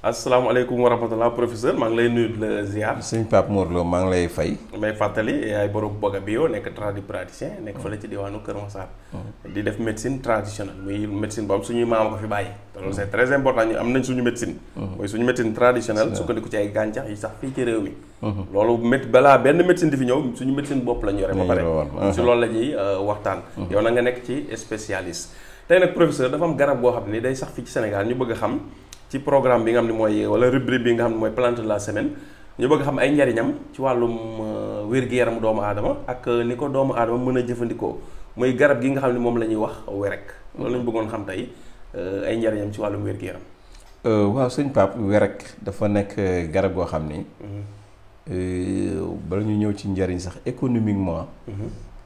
asalaamaaleykum wa rahmatulah professeur maa ngi lay nuyu di la ziar. sëñ Pape Mor Lo maa ngi lay fay. may fàttali yaay borom Boga Bio nekk tradipraticien nekk fële ci diwaanu Kër Massar. di def médecine traditionnelle muy médecine boobu suñuy maam ko fi bàyyi. te loolu c'est très important ñu am nañ suñu médecine. mooy suñu médecine traditionnelle sukkandiku ci ay gàncax yi sax fii ci réew mi. loolu balaa benn médecine di fi ñëw suñu médecine bopp la ñu yore ba pare. si loolu la ñuy waxtaan. yow na nga nekk ci spécialiste. tey nag professeur dafa am garab boo xam ne day sax fii ci Sénégal ñu bëgg a xam. ci programme bi nga xam ne mooy wala rubrique bi nga xam ne mooy plante de la semaine ñu bëgg xam ay njariñam ci wàllum wér-gu-yaramu doomu aadama ak ni ko doomu aadama mën a jëfandikoo muy garab gi nga xam ne moom la ñuy wax werek loolu la ñu bëggoon xam tey ay njariñam ci wàllum wér-gu-yaram. waaw sëñ Pape werek dafa nekk garab goo xam ni bala ñu ñëw ci njariñ sax économiquement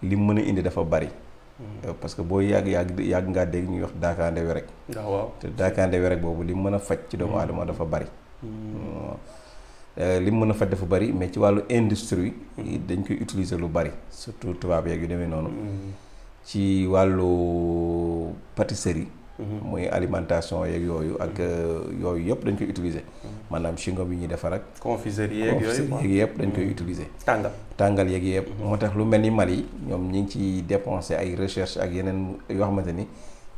li mën a indi dafa bari. parce que boo yàgg ngaa dégg ñuy wax daakaande werek. waaw te daakaande werek boobu li mën a faj ci doomu aadama dafa bari. li mën a faj dafa bari mais ci wàllu industrie dañ koy utiliser lu bari surtout tubaab yeeg yu demee noonu. ci wàllu pâtisserie. muy alimentation yeeg yooyu ak yooyu yëpp dañ koy utiliser. maanaam chewing-gum yi ñuy defar ak. confiserie yeeg yooyu yëpp dañ koy utiliser. tàngal yeeg yëpp. moo tax lu mel ni Mali ñoom ñi ngi ciy dépenser ay recherche ak yeneen yoo xamante ni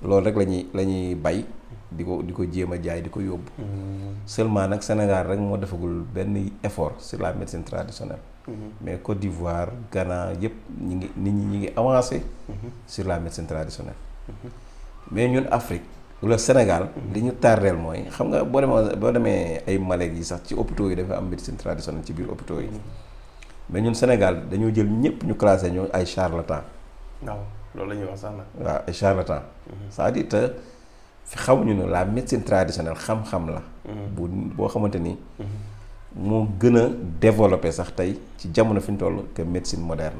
loolu rek la ñuy bay di ko jéem a jaay di ko yóbbu. seulement nag Sénégal rek moo defagul benn effort sur la médecine traditionnelle. mais Côte d'Ivoire Ghana yëpp nit ñi ngi avancé. sur la médecine traditionnelle. mais ñun Afrique wala Sénégal li ñu tardeel mooy xam nga boo demee ay Malaisie yi sax ci hôpitaux yi dafa am médecine traditionnelle ci biir hôpitaux yi mais ñun Sénégal dañoo jël ñëpp ñu classé ñu ay charlatan. waaw loolu la ñuy wax sax nag. waaw ay charlatan. c'est-à-dire te xamuñu ne la médecine traditionnelle xam-xam la. boo xamante ni. moo gën a développé sax tey ci jamono fi ñu toll que médecine moderne.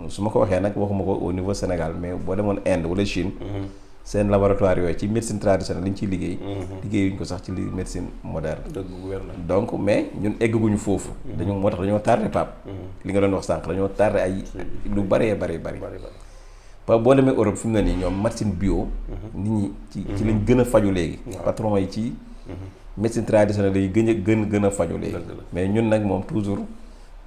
su ma ko waxee nag waxuma ko au niveau Sénégal mais boo demoon Inde wala Chine. seen laboratoire yooyu ci médecine traditionnelle li ñu ciy liggéey. liggéeyuñu ko sax ci médecine moderne. dëgg bu wér la donc mais ñun eggaguñu foofu. moo tax dañoo tardé Pape. li nga doon wax sànq dañoo tardé ay lu bari. Pape boo demee Europe fi mu ne nii ñoom médecine bio. nit ñi ci lañ gën a faju léegi. patron yi ci médecine traditionnelle yi gën a faju léegi. mais ñun nag moom toujours.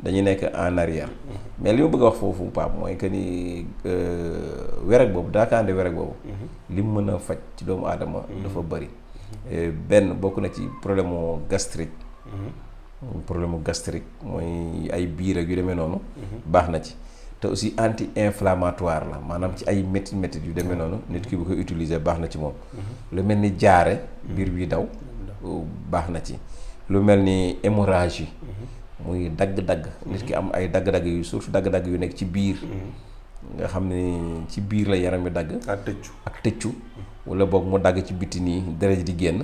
dañuy nekk en arrière. mais li ma bëgg a wax foofu Pape mooy que ni werek boobu daakaande werek boobu. li mu mën a faj ci doomu aadama. dafa bëri. benn bokk na ci problème mu gastrique. mooy ay biir ak yu demee noonu. baax na ci te aussi anti-inflammatoire la maanaam ci ay métit yu demee noonu nit ki bu koy utiliser baax na ci moom. lu mel ni jaare biir bi daw. baax na ci lu mel ni hémorragie. muy dagg-dagg nit ki am ay dagg-dagg yu surtout dagg-dagg yu nekk ci biir nga xam ne ci biir la yaram bi dagg ak tëccu wala boog mu dagg ci biti nii deret di génn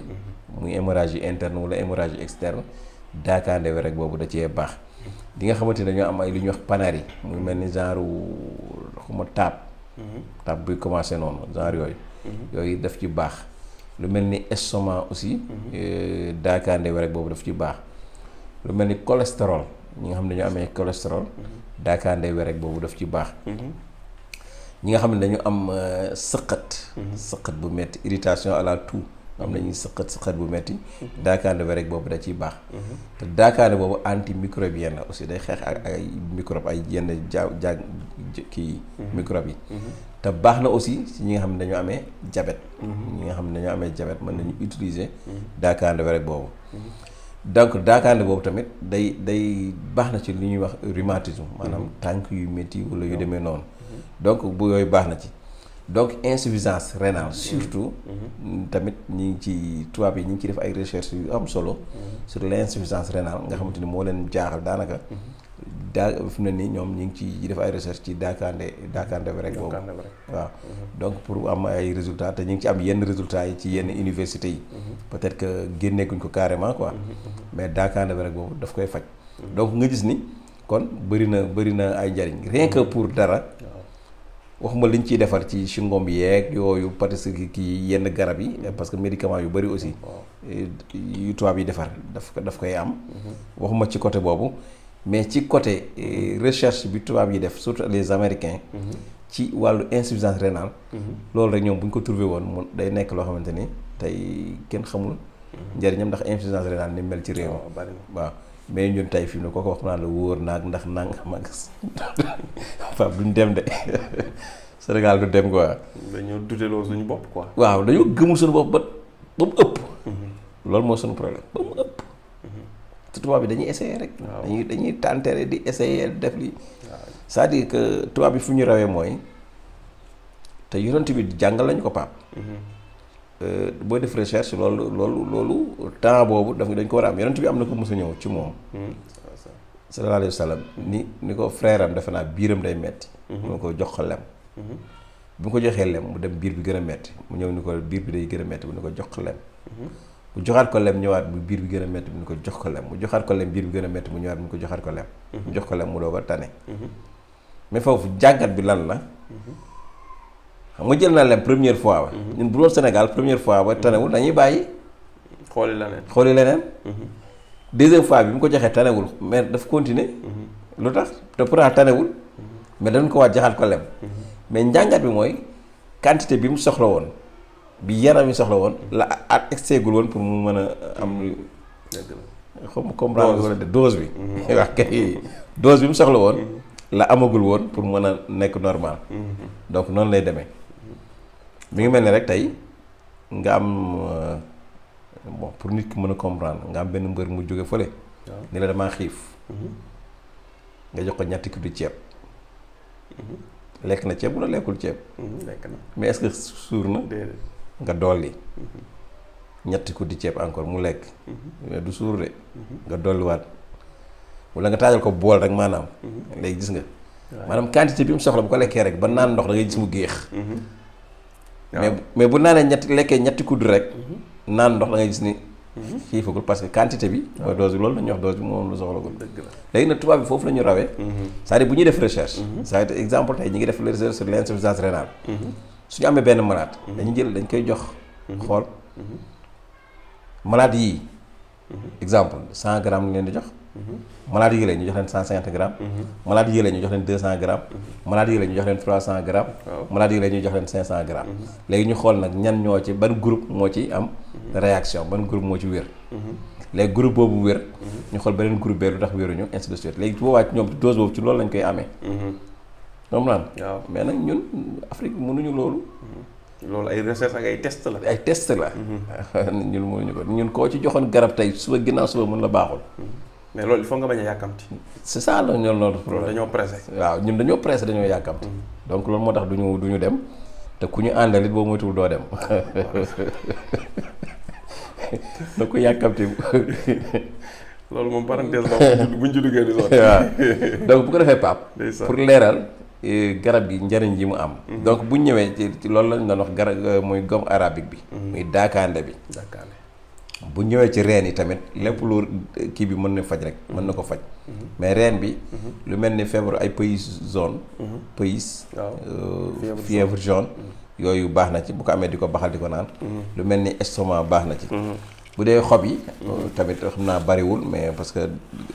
muy hémorragie interne wala hémorragie externe daakaande werek boobu da cee baax di nga xamante ne dañoo am ay lu ñuy wax panari muy mel ni genre xuma taab buy commencé noonu genre yooyu daf ci baax lu mel ni estomac aussi daakaande werek boobu daf ci baax lu mel ni cholestérol ñi nga xam ne dañu amee cholestérol daakaande werek boobu daf ci baax ñi nga xam ne dañu am sëqat bu metti irritation à la toux am nañuy sëqat bu metti daakaande werek boobu da ciy baax te daakaande boobu antimicrobien la aussi day xeex ak ay microbe ay yenn microbe yi te baax na aussi ci ñi nga xam ne dañu amee diabète ñi nga xam ne dañoo amee diabète mën nañu utiliser daakaande werek boobu donc daakaande boobu tamit day baax na ci li ñuy wax rhumatisme maanaam tànk yu métti wala yu demee noonu donc bu yooyu baax na ci donc insuffisance rénale surtout tamit ñi ngi ci tubaab yi ñi ngi ci def ay recherche yu am solo sur l'insuffisance rénale nga xamante ni moo leen jaaxal daanaka fi mu ne nii ñoom ñi ngi ci def ay recherche ci daakaande werek boobu waaw donc pour am ay résultats te ñu ngi ci am yenn résultats yi ci yenn universités yi peut-être que génneekuñ ko carrément quoi mais daakaande werek boobu daf koy faj donc nga gis ni kon bëri na ay njariñ rien que pour dara waxuma liñ ciy defar ci chewing-gum yeeg yooyu pâtisserie kii yenn garab yi parce que médicaments yu bëri aussi yu tubaab yi defar daf koy am waxuma ci côté boobu mais ci côté recherche bi tubaab yi def surtout les américains ci wàllu insuffisance rénale loolu rek ñoom bu ñu ko trouvé woon mu day nekk loo xamante ni tey kenn xamul njëriñam ndax insuffisance rénale ni mel ci réew mi waaw mais ñun tey fii ne kooko wax naa la wóor naag ndax nangam ak Pape duñ dem de Sénégal du dem quoi. dañoo duteloo suñu bopp quoi. waaw dañoo gëmul suñu bopp ba mu ëpp. loolu mooy suñu problème ba mu ëpp. te tubaab bi dañuy essayer rek. dañuy tenter di essayer def li c'est-à-dire que tubaab bi fu ñu rawee mooy te yonent bi jàngal lañu ko Pape. booy def recherche loolu temps boobu dañ ko war a am yonent bi am na ko mos a ñëw ci moom. sallallahu alayhi wa sallam ni ko frère am defe naa biiram day metti mu ko jox ko lem. bi mu ko joxee lem mu dem biir bi gën a metti mu ñëw ni ko biir bi day gën a metti mu ni ko jox ko lem. mu joxaat ko lem ñëwaat mu biir bi gën a metti mu ni ko jox ko lem mu joxaat ko lem biir bi gën a metti mu ñëwaat mu ko joxaat ko lem. mu jox ko lem mu doog a tane. mais foofu jàngat bi lan la. xam nga jël naa lem première fois ba. ñun bu doon Sénégal première fois ba tanewul dañuy bàyyi. xooli leneen. deuxième fois bi mu ko joxee tanewul mais dafa continuer. lu tax te pourtant tanewul. mais dañ ko waat jaxaat ko lem. mais njàngat bi mooy quantité bi mu soxla woon bi yaram yi soxla woon la at exteegul woon pour mu mën a am lu. xam comprendre wala de dose bi. wax kay dose bi mu soxla woon. la amagul woon pour mën a nekk normal. donc noonu lay demee. mi ngi mel ni rek tey nga am bon pour nit ki mën a comprendre nga am benn mbër mu jóge fële. ni la damaa xiif. nga jox ko ñetti kuddu ceeb. lekk na ceeb wala lekkul ceeb. lekk na mais est-ce que suur na. nga dolli. ñetti kuddu ceeb encore mu lekk. mais du suur de. nga dolliwaat wala nga taajal ko bool rek maanaam. léegi gis nga. maanaam quantité bi mu soxla bu ko lekkee rek ba naan ndox da ngay gis mu géex. mais bu naanee lekkee ñetti kuddu rek. naan ndox da ngay gis ni. xiifagul parce que quantité bi. mooy dose bi loolu la ñuy wax dose bi moom la soxlagul. léegi nag tubaab bi foofu la ñu rawee. c'est-à-dire bu ñuy def recherche. c'est-à-dire exemple tey ñu ngi def recherche sur l'insuffisance rénale. su ñu amee benn malade. dañ koy jox. xool malade yii. exemple 100 grammes leen di jox. malade yi la ñu jox leen 150 grammes. malade yi la ñu jox leen 200 grammes. malade yi la ñu jox leen 300 grammes. malade yi la ñu jox leen 500 grammes. léegi ñu xool nag ñan ñoo ci ban groupe moo ci am. réaction ban groupe moo ci wér. léegi groupe boobu wér. ñu xool beneen groupe bee lu tax wéruñu ainsi de suite léegi bu boobaa ñoom dose boobu ci loolu lañ koy amee. comprendre mais nag ñun Afrique mënuñu loolu. loolu ay recherche ak ay test la. ay test la. ñun mënuñu ko ñun koo ci joxoon garab tey suba ginnaaw suba mën la baaxul. mais loolu il faut nga bañ a yàkkamti. c'est ça la ñoom loolu problème dañoo pressé. waaw ñun dañoo pressé dañoo yàkkamti. donc loolu moo tax duñu dem te ku ñu àndal it boo moytuwul doo dem. na ko yàkkamti. loolu moom parenthèse la buñ ci duggee di soon. waaw donc bu ko defee Pape. pour leeral garab gi njëriñ ji mu am. donc bu ñu ñëwee ci loolu lañ doon wax garab muy gomme arabique bi. muy daakaande bi. bu ñëwee ci reen yi tamit lépp lu kii bi mën na faj rek mën na ko faj. mais reen bi. lu mel ni feebaru ay pays jaune. pays. fièvre jaune. yooyu baax na ci bu ko amee di ko baxal di ko naan. lu mel ni estomac baax na ci. bu dee xob yi. tamit xam naa bariwul mais parce que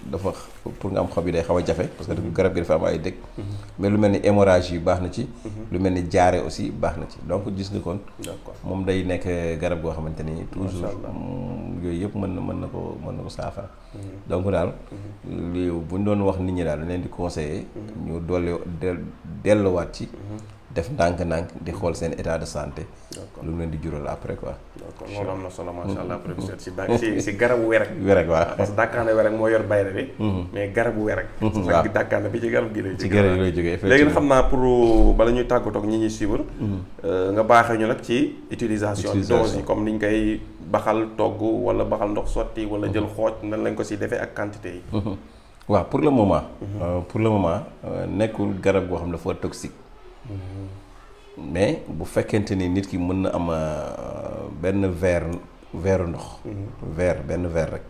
dafa pour nga am xob yi day xaw a jafe parce que garab gi dafa am ay dëkk. mais lu mel ni hémorragie yi baax na ci. lu mel ni jaare aussi baax na ci donc gis nga kon. moom day nekk garab goo xamante ni toujours yooyu yëpp mën na ko saafara. donc daal li bu ñu doon wax nit ñi daal dañ leen di conseiller. ñu delluwaat ci. def ndànk-ndànk di xool seen état de santé. lu mu leen di jural après quoi. d'accord loolu am na solo macha allah professeur si garabu werek. werek waaw parce que dàkkaande werek moo yor bayre bi. mais garabu werek. waaw dàkkaande bi ci garab gi lay jógee. ci garab gi lay jógee effectivement léegi nag xam naa pour bala ñuy tàggatoo ak ñi ñuy suivre. nga baaxee ñu nag ci utilisation dose yi comme niñ koy baxal togg wala baxal ndox sotti wala jël xooj nan lañ ko si defee ak quantité yi. waaw pour le moment. nekkul garab goo xam ne dafa toxique. mais bu fekkente ni nit ki mën na am benn verre ndox. benn verre rek.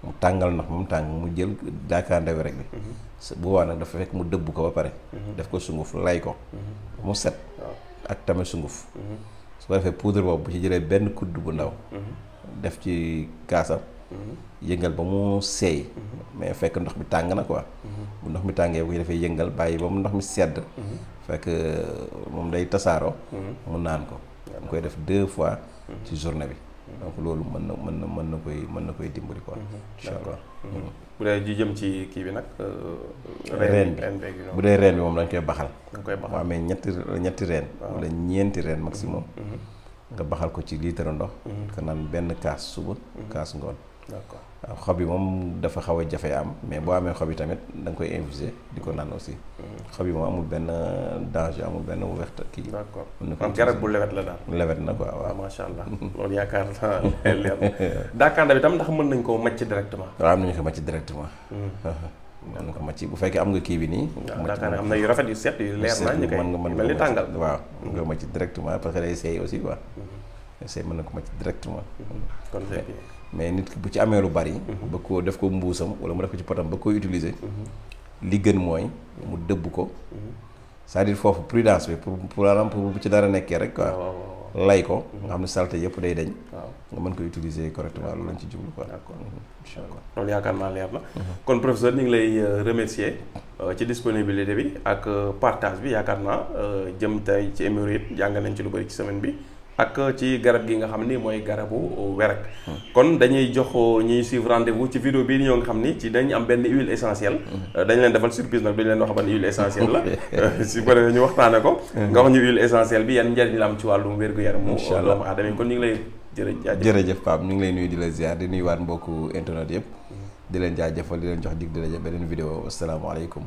mu tàngal ndox mu tàng mu jël daakaande wi rek bi. bu boobaa nag dafa fekk mu dëbb ko ba pare. def ko sunguf lay ko. mu set. ak tamit sunguf. su ko defee poudre boobu bu ci jëlee benn kudd bu ndaw. def ci kaasam. yëngal ba mu seey. mais fekk ndox mi tàng na quoi. bu ndox mi tàngee bu defee yëngal bàyyi ba mu ndox mi sedd. fekk moom day tasaaroo. mu naan ko. mu koy def 2 fois. ci journée bi. donc loolu mën na koy dimbali quoi. incha allah. bu dee ji jëm ci kii bi nag. reen bi bu dee reen bi moom dañ koy baxal. boo amee ñetti reen. wala ñeenti reen maximum. nga baxal ko ci litre ndox. nga naan benn kaas suba. kaas ngoon. d'accord waaw xob yi moom dafa xaw a jafe am mais boo amee xob yi tamit da nga koy infuser di ko naan aussi. xob yi moom amul benn danger amul benn wexta kii. d'accord am garab bu lewet la daal. lewet na quoi waaw. macha allah loolu yaakaar naa leer na daakaande bi tam ndax mën nañ koo màcc directement. waaw am nañu ko màcc directement. mën nga ko màcc bu fekkee am nga kii bi nii. waaw daakaande am na yu rafet yu set yu leer naa ñu koy mel ni tàngal. waaw mën nga màcc directement parce que day seey aussi quoi. seey mën na ko màcc directement. kon mais nit ki bu ci amee lu bari. ba ko def ko mbuusam wala mu def ko ci potam ba koy utiliser. li gën mooy mu dëbb ko. c'est-à-dire foofu prudence bi pour bu ci dara nekkee rek quoi. lay ko. nga xam ne saleté yëpp day dañ. nga mën ko utiliser correctement loolu lañ ci jublu quoi. d'accord incha allah loolu yaakaar naa leer na. kon professeur ñu ngi lay remercier ci disponibilité bi ak partage bi yaakaar naa jëm tey ci hémorroïde jàng nañ ci lu bari ci semaine bi. ak ci garab gi nga xam ni mooy garabu werek kon dañuy jox ñuy suivre rendez-vous ci vidéo bii ñoo nga xam ni ci dañu am benn huile essentielle dañ leen defal surprise nag dañu leen wax ban huile essentielle la si bëri ñu waxtaane ko nga wax ñu huile essentielle bi yan njëriñ la am ci wàllum wér-gu-yaramu doomu aadama yi kon ñu ngi lay jërëjëf Pape ñu ngi lay nuyu di la ziar di nuyuwaat mbokku internet yëpp di leen jaajëfal di leen jox dig di la beneen vidéo asalaamaaleykum